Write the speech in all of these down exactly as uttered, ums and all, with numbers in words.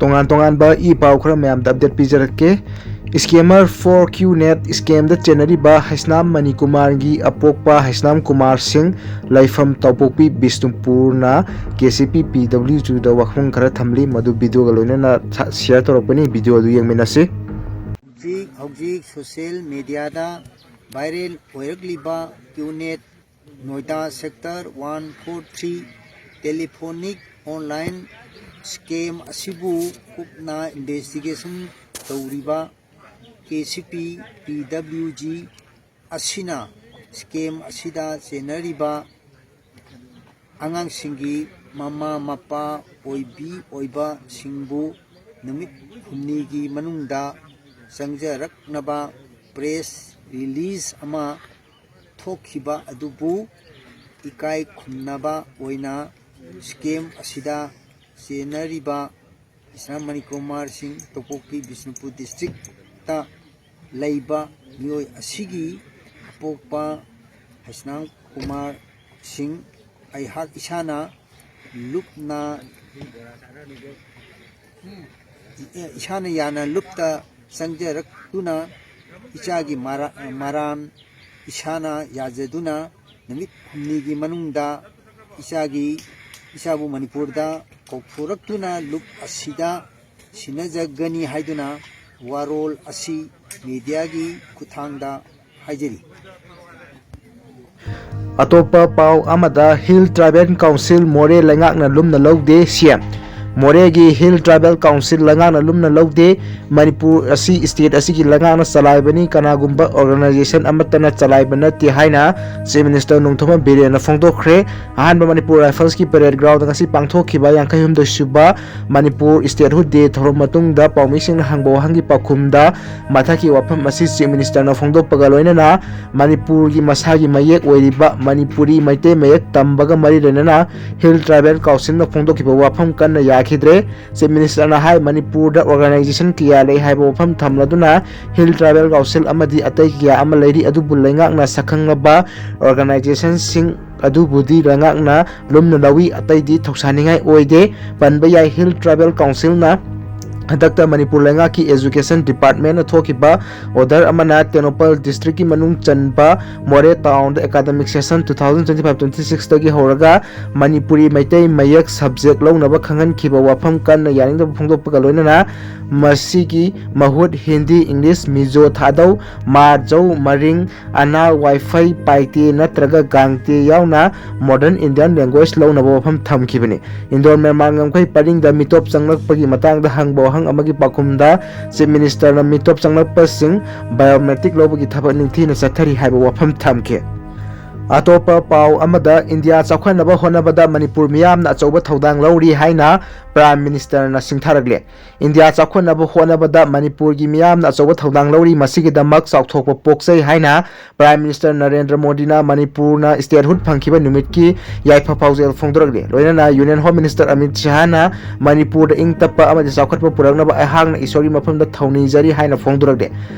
ꯇꯣꯉꯥꯟ ꯇꯣꯉꯥꯟꯕ ꯏ ꯄꯥꯎ ꯈꯔ ꯃꯌꯥꯝꯗ ꯑꯞꯗꯦꯠ ꯄꯤꯖꯔꯛꯀꯦ꯫ Scammer for Q net scamꯗ ꯆꯦꯟꯅꯔꯤꯕ ꯍꯩꯁꯅꯥꯝ ꯃꯅꯤꯀꯨꯃꯥꯔꯒꯤ ꯑꯄꯣꯛꯄ ꯍꯩꯁꯅꯥꯝ ꯀꯨꯃꯥꯔ ꯁꯤꯡ, ꯂꯩꯐꯝ ꯇꯧꯄꯣꯛꯄꯤ ꯕꯤꯁꯅꯨꯄꯨꯔꯅ KCP PWGꯗ ꯋꯥꯐꯝ ꯈꯔ ꯊꯝꯂꯤ, ꯃꯗꯨ ꯚꯤꯗꯤꯑꯣꯒ ꯂꯣꯏꯅꯅ ꯁ-, ꯁꯤꯌꯔ ꯇꯧꯔꯛꯄꯅꯤ꯫ ꯚꯤꯗꯤꯑꯣ ꯑꯗꯨ ꯌꯦꯡꯃꯤꯟꯅꯁꯤ꯫ ꯍꯧꯖꯤꯛ ꯍꯧꯖꯤꯛ ꯁꯣꯁꯤꯌꯦꯜ ꯃꯦꯗꯤꯌꯥꯗ ꯚꯥꯏꯔꯦꯜ ꯑꯣꯏꯔꯛꯂꯤꯕ Q net Noida sector one four three telephonic online scam ꯑꯁꯤꯕꯨ ꯀꯨꯞꯅ ꯏꯟꯚꯦꯁꯇꯤꯒꯦꯁꯟ ꯇꯧꯔꯤꯕ KCP PWG ꯑꯁꯤꯅ ꯁ꯭ꯀꯦꯝ ꯑꯁꯤꯗ ꯆꯦꯟꯅꯔꯤꯕ ꯑꯉꯥꯡꯁꯤꯡꯒꯤ ꯃꯃꯥ ꯃꯄꯥ ꯑꯣꯏꯕꯤ ꯑꯣꯏꯕꯁꯤꯡꯕꯨ ꯅꯨꯃꯤꯠ ꯍꯨꯝꯅꯤꯒꯤ ꯃꯅꯨꯡꯗ ꯆꯪꯖꯔꯛꯅꯕ ꯄ꯭ꯔꯦꯁ ꯔꯤꯂꯤꯖ ꯑꯃ ꯊꯣꯛꯈꯤꯕ ꯑꯗꯨꯕꯨ ꯏꯀꯥꯏ ꯈꯨꯝꯅꯕ ꯑꯣꯏꯅ ꯁ꯭ꯀꯦꯝ ꯑꯁꯤꯗ ꯆꯦꯟꯅꯔꯤꯕ ꯍꯩꯁꯅꯥꯝ ꯃꯅꯤꯀꯨꯃꯥꯔ ꯁꯤꯡ, ꯇꯣꯄꯣꯛꯄꯤ ꯕꯤꯁꯅꯨꯄꯨꯔ ꯗꯤꯁꯇ꯭ꯔꯤꯛꯇ ꯂꯩꯕ ꯃꯤꯑꯣꯏ ꯑꯁꯤꯒꯤ ꯑꯄꯣꯛꯄ ꯍꯩꯁꯅꯥꯝ ꯀꯨꯃꯥꯔ ꯁꯤꯡ ꯑꯩꯍꯥꯛ ꯏꯁꯥꯅ ꯂꯨꯞꯅ, ꯏꯁꯥꯅ ꯌꯥꯅ ꯂꯨꯞꯇ ꯆꯪꯖꯔꯛꯇꯨꯅ ꯏꯆꯥꯒꯤ ꯃꯔꯥ-, ꯃꯔꯥꯟ ꯏꯁꯥꯅ ꯌꯥꯖꯗꯨꯅ ꯅꯨꯃꯤꯠ ꯍꯨꯝꯅꯤꯒꯤ ꯃꯅꯨꯡꯗ ꯏꯆꯥꯒꯤ, ꯏꯆꯥꯕꯨ ꯃꯅꯤꯄꯨꯔꯗ ꯀꯧꯊꯣꯔꯛꯇꯨꯅ ꯂꯨꯞ ꯑꯁꯤꯗ ꯁꯤꯟꯅꯖꯒꯅꯤ ꯍꯥꯏꯗꯨꯅ ꯋꯥꯔꯣꯜ ꯑꯁꯤ ꯃꯦꯗꯤꯌꯥꯒꯤ ꯈꯨꯠꯊꯥꯡꯗ ꯍꯥꯏꯖꯔꯤ꯫ ꯑꯇꯣꯞꯄ ꯄꯥꯎ ꯑꯃꯗ, Hill Tribal Council ꯃꯣꯔꯦ ꯂꯩꯉꯥꯛꯅ ꯂꯨꯝꯅ ꯂꯧꯗꯦ, CM꯫ ꯃꯣꯔꯦꯒꯤ Hill Tribal Council ꯂꯩꯉꯥꯛꯅ ꯂꯨꯝꯅ ꯂꯧꯗꯦ꯫ ꯃꯅꯤꯄꯨꯔ ꯑꯁꯤ state ꯑꯁꯤꯒꯤ ꯂꯩꯉꯥꯛꯅ ꯆꯂꯥꯏꯕꯅꯤ, ꯀꯅꯥꯒꯨꯝꯕ organization ꯑꯃꯠꯇꯅ ꯆꯂꯥꯏꯕ ꯅꯠꯇꯦ ꯍꯥꯏꯅ Chief Minister ꯅꯣꯡꯊꯣꯝꯕꯝ ꯕꯤꯔꯦꯟꯅ ꯐꯣꯡꯗꯣꯛꯈ꯭ꯔꯦ꯫ ꯑꯍꯥꯟꯕ ꯃꯅꯤꯄꯨꯔ Riflesꯀꯤ parade groundꯗ ꯉꯁꯤ ꯄꯥꯡꯊꯣꯛꯈꯤꯕ ꯌꯥꯡꯈꯩ ꯍꯨꯝꯗꯣꯏ ꯁꯨꯕ ꯃꯅꯤꯄꯨꯔ Statehood Day ꯊꯧꯔꯝ ꯃꯇꯨꯡꯗ ꯄꯥꯎꯃꯤꯁꯤꯡꯅ ꯍꯪꯕ ꯋꯥꯍꯪꯒꯤ ꯄꯥꯎꯈꯨꯝꯗ ꯃꯊꯛꯀꯤ ꯋꯥꯐꯝ ꯑꯁꯤ Chief Ministerꯅ ꯐꯣꯡꯗꯣꯛꯄꯒ ꯂꯣꯏꯅꯅ ꯃꯅꯤꯄꯨꯔꯒꯤ ꯃꯁꯥꯒꯤ ꯃꯌꯦꯛ ꯑꯣꯏꯔꯤꯕ ꯃꯅꯤꯄꯨꯔꯤ ꯃꯩꯇꯩ ꯃꯌꯦꯛ ꯇꯝꯕꯒ ꯃꯔꯤ ꯂꯩꯅꯅ Hill Tribal Councilꯅ ꯐꯣꯡꯗꯣꯛꯈꯤꯕ ꯋꯥꯐꯝ ꯀꯟꯅ ꯌꯥꯈꯤꯗ꯭ꯔꯦ꯫ Chief Ministerꯅ ꯍꯥꯏ, ꯃꯅꯤꯄꯨꯔꯗ organization ꯀꯌꯥ ꯂꯩ ꯍꯥꯏꯕ ꯋꯥꯐꯝ ꯊꯝꯂꯗꯨꯅ Hill Tribal Council ꯑꯃꯗꯤ ꯑꯇꯩ ꯀꯌꯥ ꯑꯃ ꯂꯩꯔꯤ, ꯑꯗꯨꯕꯨ ꯂꯩꯉꯥꯛꯅ ꯁꯛꯈꯪꯂꯕ organizationꯁꯤꯡ ꯑꯗꯨꯕꯨꯗꯤ ꯂꯩꯉꯥꯛꯅ ꯂꯨꯝꯅ ꯂꯧꯏ, ꯑꯇꯩꯗꯤ ꯊꯧꯁꯥꯅꯤꯡꯉꯥꯏ ꯑꯣꯏꯗꯦ꯫ ꯄꯟꯕ ꯌꯥꯏ, Hill Tribal Councilꯅ ꯍꯟꯗꯛꯇ ꯃꯅꯤꯄꯨꯔ ꯂꯩꯉꯥꯛꯀꯤ Education Department ꯊꯣꯛꯈꯤꯕ order ꯑꯃꯅ ꯇꯦꯡꯅꯧꯄꯜ district ꯀꯤ ꯃꯅꯨꯡ ꯆꯟꯕ ꯃꯣꯔꯦ town ꯗ academic session two thousand twenty five twenty six ꯇꯒꯤ ꯍꯧꯔꯒ ꯃꯅꯤꯄꯨꯔꯤ ꯃꯩꯇꯩ ꯃꯌꯦꯛ subject ꯂꯧꯅꯕ ꯈꯪꯍꯟꯈꯤꯕ ꯋꯥꯐꯝ ꯀꯟꯅ ꯌꯥꯅꯤꯡꯗꯕ ꯐꯣꯡꯗꯣꯛꯄꯒ ꯂꯣꯏꯅꯅ ꯃꯁꯤꯒꯤ ꯃꯍꯨꯠ ꯍꯤꯟꯗꯤ, ꯏꯪꯂꯤꯁ, ꯃꯤꯖꯣ, ꯊꯥꯗꯧ, ꯃꯥꯔꯖꯧ, ꯃꯔꯤꯡ, ꯑꯅꯥ, ꯋꯥꯏꯐꯩ, ꯄꯥꯏꯇꯦ ꯅꯠꯇ꯭ꯔꯒ ꯒꯥꯡꯇꯦ ꯌꯥꯎꯅ modern Indian language ꯂꯧꯅꯕ ꯋꯥꯐꯝ ꯊꯝꯈꯤꯕꯅꯤ꯫ ꯏꯟꯗꯣ ꯃ꯭ꯌꯥꯟꯃꯥꯔ ꯉꯝꯈꯩ ꯄꯔꯤꯡꯗ ꯃꯤꯇꯣꯞ ꯆꯪꯂꯛꯄꯒꯤ ꯃꯇꯥꯡꯗ ꯍꯪꯕ ꯋꯥꯍꯪ ꯑꯃꯒꯤ ꯄꯥꯎꯈꯨꯝꯗ Chief Minister ꯅ ꯃꯤꯇꯣꯞ ꯆꯪꯂꯛꯄꯁꯤꯡ biometric ꯂꯧꯕꯒꯤ ꯊꯕꯛ ꯅꯤꯡꯊꯤꯅ ꯆꯠꯊꯔꯤ ꯍꯥꯏꯕ ꯋꯥꯐꯝ ꯊꯝꯈꯤ꯫ ꯑꯇꯣꯞꯄ ꯄꯥꯎ ꯑꯃꯗ, ꯏꯟꯗꯤꯌꯥ ꯆꯥꯎꯈꯠꯅꯕ ꯍꯣꯠꯅꯕꯗ ꯃꯅꯤꯄꯨꯔ ꯃꯤꯌꯥꯝꯅ ꯑꯆꯧꯕ ꯊꯧꯗꯥꯡ ꯂꯧꯔꯤ ꯍꯥꯏꯅ Prime Minister ꯅ ꯁꯤꯡꯊꯥꯔꯛꯂꯦ꯫ ꯏꯟꯗꯤꯌꯥ ꯆꯥꯎꯈꯠꯅꯕ ꯍꯣꯠꯅꯕꯗ ꯃꯅꯤꯄꯨꯔꯒꯤ ꯃꯤꯌꯥꯝꯅ ꯑꯆꯧꯕ ꯊꯧꯗꯥꯡ ꯂꯧꯔꯤ, ꯃꯁꯤꯒꯤꯗꯃꯛ ꯆꯥꯎꯊꯣꯛꯄ ꯄꯣꯛꯆꯩ ꯍꯥꯏꯅ Prime Minister ꯅꯔꯦꯟꯗ꯭ꯔ ꯃꯣꯗꯤꯅ ꯃꯅꯤꯄꯨꯔꯅ statehood ꯐꯪꯈꯤꯕ ꯅꯨꯃꯤꯠꯀꯤ ꯌꯥꯏꯐ ꯄꯥꯎꯖꯦꯜ ꯐꯣꯡꯗꯣꯔꯛꯂꯤ꯫ ꯂꯣꯏꯅꯅ Union Home Minister ꯑꯃꯤꯠ ꯁꯍꯥꯅ ꯃꯅꯤꯄꯨꯔꯗ ꯏꯪ ꯇꯞꯄ ꯑꯃꯗꯤ ꯆꯥꯎꯈꯠꯄ ꯄꯨꯔꯛꯅꯕ ꯑꯩꯍꯥꯛꯅ ꯏꯁꯣꯔꯒꯤ ꯃꯐꯝꯗ ꯊꯧꯅꯤꯖꯔꯤ ꯍꯥꯏꯅ ꯐꯣꯡꯗꯣꯔꯛꯂꯤ꯫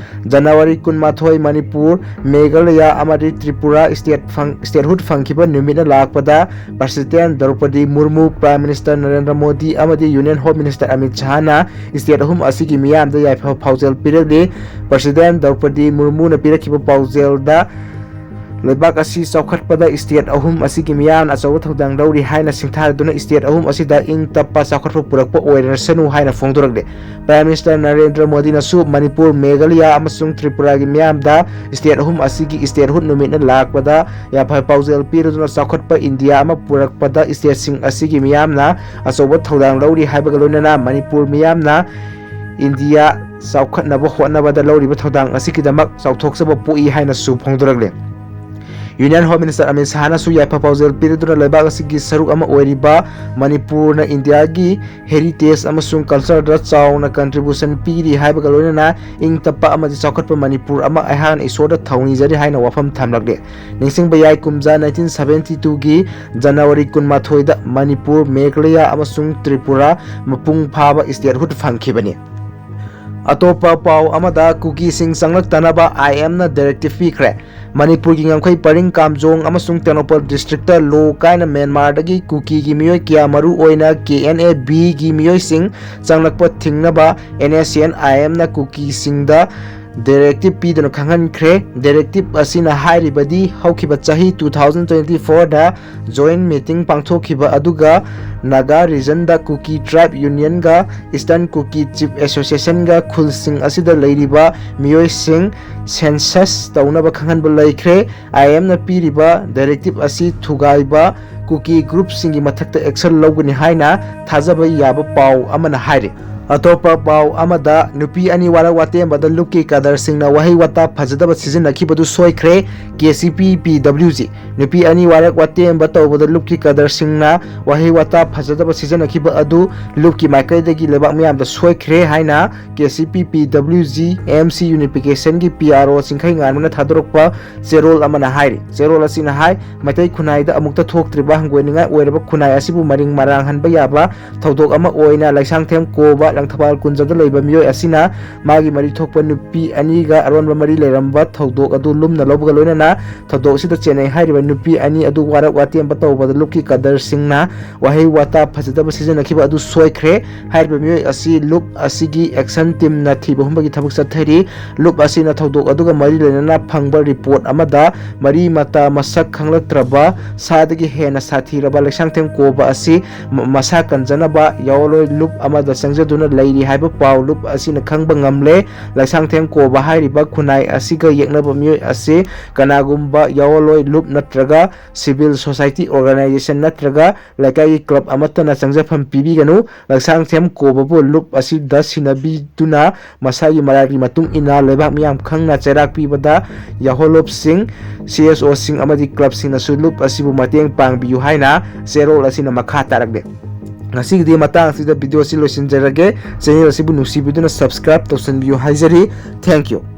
ꯖꯅꯋꯥꯔꯤ ꯀꯨꯟꯃꯥꯊꯣꯏ, ꯃꯅꯤꯄꯨꯔ, ꯃꯦꯘꯥꯂꯌꯥ ꯑꯃꯗꯤ ꯇ꯭ꯔꯤꯄꯨꯔꯥ state ꯐꯪ-, statehood ꯐꯪꯈꯤꯕ ꯅꯨꯃꯤꯠꯅ ꯂꯥꯛꯄꯗ President ꯗ꯭ꯔꯧꯄꯗꯤ ꯃꯨꯔꯃꯨ, Prime Minister Narendra Modi ꯑꯃꯗꯤ Union Home Minister Amit ꯁꯍꯥꯅ state ꯑꯍꯨꯝ ꯑꯁꯤꯒꯤ ꯃꯤꯌꯥꯝꯗ ꯌꯥꯏꯐ ꯄꯥꯎꯖꯦꯜ ꯄꯤꯔꯛꯂꯤ꯫ President ꯗ꯭ꯔꯧꯄꯗꯤ ꯃꯨꯔꯃꯨꯅ ꯄꯤꯔꯛꯈꯤꯕ ꯄꯥꯎꯖꯦꯜꯗ ꯂꯩꯕꯥꯛ ꯑꯁꯤ ꯆꯥꯎꯈꯠꯄꯗ state ꯑꯍꯨꯝ ꯑꯁꯤꯒꯤ ꯃꯤꯌꯥꯝꯅ ꯑꯆꯧꯕ ꯊꯧꯗꯥꯡ ꯂꯧꯔꯤ ꯍꯥꯏꯅ ꯁꯤꯡꯊꯥꯗꯨꯅ state ꯑꯍꯨꯝ ꯑꯁꯤꯗ ꯏꯪ ꯇꯞꯄ ꯆꯥꯎꯈꯠꯄ ꯄꯨꯔꯛꯄ ꯑꯣꯏꯔꯁꯅꯨ ꯍꯥꯏꯅ ꯐꯣꯡꯗꯣꯔꯛꯂꯤ꯫ Prime Minister ꯅꯔꯦꯟꯗ꯭ꯔ ꯃꯣꯗꯤꯅꯁꯨ ꯃꯅꯤꯄꯨꯔ, ꯃꯦꯘꯥꯂꯌꯥ ꯑꯃꯁꯨꯡ ꯇ꯭ꯔꯤꯄꯨꯔꯥꯒꯤ ꯃꯤꯌꯥꯝꯗ statehood ꯑꯍꯨꯝ ꯑꯁꯤꯒꯤ statehood ꯅꯨꯃꯤꯠꯅ ꯂꯥꯛꯄꯗ ꯌꯥꯏꯐ ꯄꯥꯎꯖꯦꯜ ꯄꯤꯔꯗꯨꯅ ꯆꯥꯎꯈꯠꯄ ꯏꯟꯗꯤꯌꯥ ꯑꯃ ꯄꯨꯔꯛꯄꯗ stateꯁꯤꯡ ꯑꯁꯤꯒꯤ ꯃꯤꯌꯥꯝꯅ ꯑꯆꯧꯕ ꯊꯧꯗꯥꯡ ꯂꯧꯔꯤ ꯍꯥꯏꯕꯒ ꯂꯣꯏꯅꯅ ꯃꯅꯤꯄꯨꯔ ꯃꯤꯌꯥꯝꯅ ꯏꯟꯗꯤꯌꯥ ꯆꯥꯎꯈꯠꯅꯕ ꯍꯣꯠꯅꯕꯗ ꯂꯧꯔꯤꯕ ꯊꯧꯗꯥꯡ ꯑꯁꯤꯒꯤꯗꯃꯛ ꯆꯥꯎꯊꯣꯛꯆꯕ ꯄꯣꯛꯏ ꯍꯥꯏꯅꯁꯨ ꯐꯣꯡꯗꯣꯔꯛꯂꯤ꯫ Union Home Minister ꯑꯃꯤꯠ ꯁꯍꯥꯅꯁꯨ ꯌꯥꯏꯐ ꯄꯥꯎꯖꯦꯜ ꯄꯤꯔꯗꯨꯅ ꯂꯩꯕꯥꯛ ꯑꯁꯤꯒꯤ ꯁꯔꯨꯛ ꯑꯃ ꯑꯣꯏꯔꯤꯕ ꯃꯅꯤꯄꯨꯔꯅ ꯏꯟꯗꯤꯌꯥꯒꯤ heritage ꯑꯃꯁꯨꯡ cultureꯗ ꯆꯥꯎꯅ contribution ꯄꯤꯔꯤ ꯍꯥꯏꯕꯒ ꯂꯣꯏꯅꯅ ꯏꯪ ꯇꯞꯄ ꯑꯃꯗꯤ ꯆꯥꯎꯈꯠꯄ ꯃꯅꯤꯄꯨꯔ ꯑꯃ ꯑꯩꯍꯥꯛꯅ ꯏꯁꯣꯔꯗ ꯊꯧꯅꯤꯖꯔꯤ ꯍꯥꯏꯅ ꯋꯥꯐꯝ ꯊꯝꯂꯛꯂꯤ꯫ ꯅꯤꯡꯁꯤꯡꯕ ꯌꯥꯏ, ꯀꯨꯝꯖꯥ nineteen seventy twoꯒꯤ ꯖꯅꯋꯥꯔꯤ ꯀꯨꯟꯃꯥꯊꯣꯏꯗ ꯃꯅꯤꯄꯨꯔ, ꯃꯦꯘꯥꯂꯌꯥ ꯑꯃꯁꯨꯡ ꯇ꯭ꯔꯤꯄꯨꯔꯥ ꯃꯄꯨꯡ ꯐꯥꯕ statehood ꯐꯪꯈꯤꯕꯅꯤ꯫ ꯑꯇꯣꯞꯄ ꯄꯥꯎ ꯑꯃꯗ, ꯀꯨꯀꯤꯁꯤꯡ ꯆꯪꯂꯛꯇꯅꯕ IMꯅ directive ꯄꯤꯈ꯭ꯔꯦ꯫ ꯃꯅꯤꯄꯨꯔꯒꯤ ꯉꯝꯈꯩ ꯄꯔꯤꯡ ꯀꯥꯝꯖꯣꯡ ꯑꯃꯁꯨꯡ ꯇꯦꯡꯅꯧꯄꯜ ꯗꯤꯁꯇ꯭ꯔꯤꯛꯇ ꯂꯣ ꯀꯥꯏꯅ ꯃ꯭ꯌꯥꯟꯃꯥꯔꯗꯒꯤ ꯀꯨꯀꯤꯒꯤ ꯃꯤꯑꯣꯏ ꯀꯌꯥ, ꯃꯔꯨ ꯑꯣꯏꯅ ꯀꯦ ꯑꯦꯟ ꯑꯦ ꯕꯤꯒꯤ ꯃꯤꯑꯣꯏꯁꯤꯡ ꯆꯪꯂꯛꯄ ꯊꯤꯡꯅꯕ and S C and I ꯑꯦꯝꯅ ꯀꯨꯀꯤꯁꯤꯡꯗ directive ꯄꯤꯗꯨꯅ ꯈꯪꯍꯟꯈ꯭ꯔꯦ꯫ ꯗꯥꯏꯔꯦꯛꯇꯤꯞ ꯑꯁꯤꯅ ꯍꯥꯏꯔꯤꯕꯗꯤ ꯍꯧꯈꯤꯕ ꯆꯍꯤ ꯇꯨ ꯊꯥꯎꯖꯟ ꯇ꯭ꯋꯦꯟꯇꯤ ꯐꯣꯔꯗ ꯖꯣꯏꯟ ꯃꯤꯇꯤꯡ ꯄꯥꯡꯊꯣꯛꯈꯤꯕ ꯑꯗꯨꯒ ꯅꯥꯒꯥ ꯔꯤꯖꯟꯗ ꯀꯨꯀꯤ ꯇ꯭ꯔꯥꯏꯕ ꯌꯨꯅꯤꯌꯟꯒ ꯏꯁꯇꯔꯟ ꯀꯨꯀꯤ ꯆꯤꯐ ꯑꯦꯁꯣꯁꯤꯌꯦꯁꯟꯒ ꯈꯨꯜꯁꯤꯡ ꯑꯁꯤꯗ ꯂꯩꯔꯤꯕ ꯃꯤꯑꯣꯏꯁꯤꯡ ꯁꯦꯟꯁꯁ ꯇꯧꯅꯕ ꯈꯪꯍꯟꯕ ꯂꯩꯈ꯭ꯔꯦ꯫ ꯑꯥꯏ ꯑꯦꯝꯅ ꯄꯤꯔꯤꯕ ꯗꯥꯏꯔꯦꯛꯇꯤꯞ ꯑꯁꯤ ꯊꯨꯒꯥꯏꯕ ꯀꯨꯀꯤ ꯒ꯭ꯔꯨꯞꯁꯤꯡꯒꯤ ꯃꯊꯛꯇ ꯑꯦꯛꯁꯟ ꯂꯧꯒꯅꯤ ꯍꯥꯏꯅ ꯊꯥꯖꯕ ꯌꯥꯕ ꯄꯥꯎ ꯑꯃꯅ ꯍꯥꯏꯔꯤ꯫ ꯑꯇꯣꯞꯄ ꯄꯥꯎ ꯑꯃꯗ, ꯅꯨꯄꯤ ꯑꯅꯤ ꯋꯥꯔꯛ ꯋꯥꯇꯦꯝꯕꯗ ꯂꯨꯞꯀꯤ ꯀꯗꯔꯁꯤꯡꯅ ꯋꯥꯍꯩ ꯋꯥꯇꯥ ꯐꯖꯗꯕ ꯁꯤꯖꯤꯟꯅꯈꯤꯕꯗꯨ ꯁꯣꯏꯈ꯭ꯔꯦ꯫ ꯀꯦ ꯁꯤ ꯄꯤ ꯄꯤ ꯗꯕ꯭ꯂꯤꯎ ꯖꯤ, ꯅꯨꯄꯤ ꯑꯅꯤ ꯋꯥꯔꯛ ꯋꯥꯇꯦꯝꯕ ꯇꯧꯕꯗ ꯂꯨꯞꯀꯤ ꯀꯗꯔꯁꯤꯡꯅ ꯋꯥꯍꯩ ꯋꯥꯇꯥ ꯐꯖꯗꯕ ꯁꯤꯖꯤꯟꯅꯈꯤꯕ ꯑꯗꯨ ꯂꯨꯞꯀꯤ ꯃꯥꯏꯀꯩꯗꯒꯤ ꯂꯩꯕꯥꯛ ꯃꯤꯌꯥꯝꯗ ꯁꯣꯏꯈ꯭ꯔꯦ ꯍꯥꯏꯅ ꯀꯦ ꯁꯤ ꯄꯤ ꯄꯤ W G M C ꯌꯨꯅꯤꯐꯤꯀꯦꯁꯟꯒꯤ P R ꯑꯣ ꯆꯤꯡꯈꯩ ꯉꯥꯟꯕꯅ ꯊꯥꯗꯣꯔꯛꯄ ꯆꯦꯔꯣꯜ ꯑꯃꯅ ꯍꯥꯏꯔꯤ꯫ ꯆꯦꯔꯣꯜ ꯑꯁꯤꯅ ꯍꯥꯏ, ꯃꯩꯇꯩ ꯈꯨꯟꯅꯥꯏꯗ ꯑꯃꯨꯛꯇ ꯊꯣꯛꯇ꯭ꯔꯤꯕ ꯍꯪꯒꯣꯏꯅꯤꯡꯉꯥꯏ ꯑꯣꯏꯔꯕ ꯈꯨꯟꯅꯥꯏ ꯑꯁꯤꯕꯨ ꯃꯔꯤꯡ ꯃꯔꯥꯡꯍꯟꯕ ꯌꯥꯕ ꯊꯧꯗꯣꯛ ꯑꯃ ꯑꯣꯏꯅ ꯂꯩꯁꯥꯡꯊꯦꯝ ꯀꯣꯕ ꯂꯪꯊꯕꯥꯜ ꯀꯨꯟꯖꯗ ꯂꯩꯕ ꯃꯤꯑꯣꯏ ꯑꯁꯤꯅ ꯃꯥꯒꯤ ꯃꯔꯤ ꯊꯣꯛꯄ ꯅꯨꯄꯤ ꯑꯅꯤꯒ ꯑꯔꯣꯟꯕ ꯃꯔꯤ ꯂꯩꯔꯝꯕ ꯊꯧꯗꯣꯛ ꯑꯗꯨ ꯂꯨꯝꯅ ꯂꯧꯕꯒ ꯂꯣꯏꯅꯅ ꯊꯧꯗꯣꯛ ꯑꯁꯤꯗ ꯆꯦꯟꯅꯩ ꯍꯥꯏꯔꯤꯕ ꯅꯨꯄꯤ ꯑꯅꯤ ꯑꯗꯨ ꯋꯥꯔꯛ ꯋꯥꯇꯦꯝꯕ ꯇꯧꯕꯗ ꯂꯨꯞꯀꯤ ꯀꯗꯔꯁꯤꯡꯅ ꯋꯥꯍꯩ ꯋꯥꯇꯥ ꯐꯖꯗꯕ ꯁꯤꯖꯤꯟꯅꯈꯤꯕ ꯑꯗꯨ ꯁꯣꯏꯈ꯭ꯔꯦ꯫ ꯍꯥꯏꯔꯤꯕ ꯃꯤꯑꯣꯏ ꯑꯁꯤ ꯂꯨꯞ ꯑꯁꯤꯒꯤ ꯑꯦꯛꯁꯟ ꯇꯤꯝꯅ ꯊꯤꯕ ꯍꯨꯝꯕꯒꯤ ꯊꯕꯛ ꯆꯠꯊꯔꯤ꯫ ꯂꯨꯞ ꯑꯁꯤꯅ ꯊꯧꯗꯣꯛ ꯑꯗꯨꯒ ꯃꯔꯤ ꯂꯩꯅꯅ ꯐꯪꯕ ꯔꯤꯄꯣꯔꯠ ꯑꯃꯗ ꯃꯔꯤ ꯃꯇꯥ ꯃꯁꯛ ꯈꯪꯂꯛꯇ꯭ꯔꯕ ꯁꯥꯗꯒꯤ ꯍꯦꯟꯅ ꯁꯥꯊꯤꯔꯕ ꯂꯩꯁꯥꯡꯊꯦꯝ ꯀꯣꯕ ꯑꯁꯤ ꯃ-, ꯃꯁꯥ ꯀꯟꯖꯅꯕ ꯌꯥꯑꯣꯂꯣꯏ ꯂꯨꯞ ꯑꯃꯗ ꯆꯪꯖꯗꯨꯅ ꯂꯩꯔꯤ ꯍꯥꯏꯕ ꯄꯥꯎ ꯂꯨꯞ ꯑꯁꯤꯅ ꯈꯪꯕ ꯉꯝꯂꯦ꯫ ꯂꯩꯁꯥꯡꯊꯦꯝ ꯀꯣꯕ ꯍꯥꯏꯔꯤꯕ ꯈꯨꯟꯅꯥꯏ ꯑꯁꯤꯒ ꯌꯦꯛꯅꯕ ꯃꯤꯑꯣꯏ ꯑꯁꯤ ꯀꯅꯥꯒꯨꯝꯕ ꯌꯥꯑꯣꯂꯣꯏ ꯂꯨꯞ ꯅꯠꯇ꯭ꯔꯒ ꯁꯤꯚꯤꯜ ꯁꯣꯁꯥꯏꯇꯤ ꯑꯣꯔꯒꯅꯥꯏꯖꯦꯁꯟ ꯅꯠꯇ꯭ꯔꯒ ꯂꯩꯀꯥꯏꯒꯤ ꯀ꯭ꯂꯕ ꯑꯃꯠꯇꯅ ꯆꯪꯖꯐꯝ ꯄꯤꯕꯤꯒꯅꯨ꯫ ꯂꯩꯁꯥꯡꯊꯦꯝ ꯀꯣꯕꯕꯨ ꯂꯨꯞ ꯑꯁꯤꯗ ꯁꯤꯟꯅꯕꯤꯗꯨꯅ ꯃꯁꯥꯒꯤ ꯃꯔꯥꯜꯒꯤ ꯃꯇꯨꯡ ꯏꯟꯅ ꯂꯩꯕꯥꯛ ꯃꯤꯌꯥꯝ ꯈꯪꯅ ꯆꯩꯔꯥꯛ ꯄꯤꯕꯗ ꯌꯥꯍꯣꯂꯣꯞꯁꯤꯡ, ꯁꯤ ꯑꯦꯁ ꯑꯣꯁꯤꯡ ꯑꯃꯗꯤ ꯀ꯭ꯂꯕꯁꯤꯡꯅꯁꯨ ꯂꯨꯞ ꯑꯁꯤꯕꯨ ꯃꯇꯦꯡ ꯄꯥꯡꯕꯤꯌꯨ ꯍꯥꯏꯅ ꯆꯦꯔꯣꯜ ꯑꯁꯤꯅ ꯃꯈꯥ ꯇꯥꯔꯛꯂꯤ꯫ ꯉꯁꯤꯒꯤꯗꯤ ꯃꯇꯥꯡ ꯑꯁꯤꯗ ꯚꯤꯗꯤꯑꯣ ꯑꯁꯤ ꯂꯣꯏꯁꯤꯟꯖꯔꯒꯦ꯫ ꯆꯦꯅꯦꯜ ꯑꯁꯤꯕꯨ ꯅꯨꯡꯁꯤꯕꯤꯗꯨꯅ ꯁꯕꯁꯀ꯭ꯔꯥꯏꯕ ꯇꯧꯁꯤꯟꯕꯤꯌꯨ ꯍꯥꯏꯖꯔꯤ꯫ Thank you꯫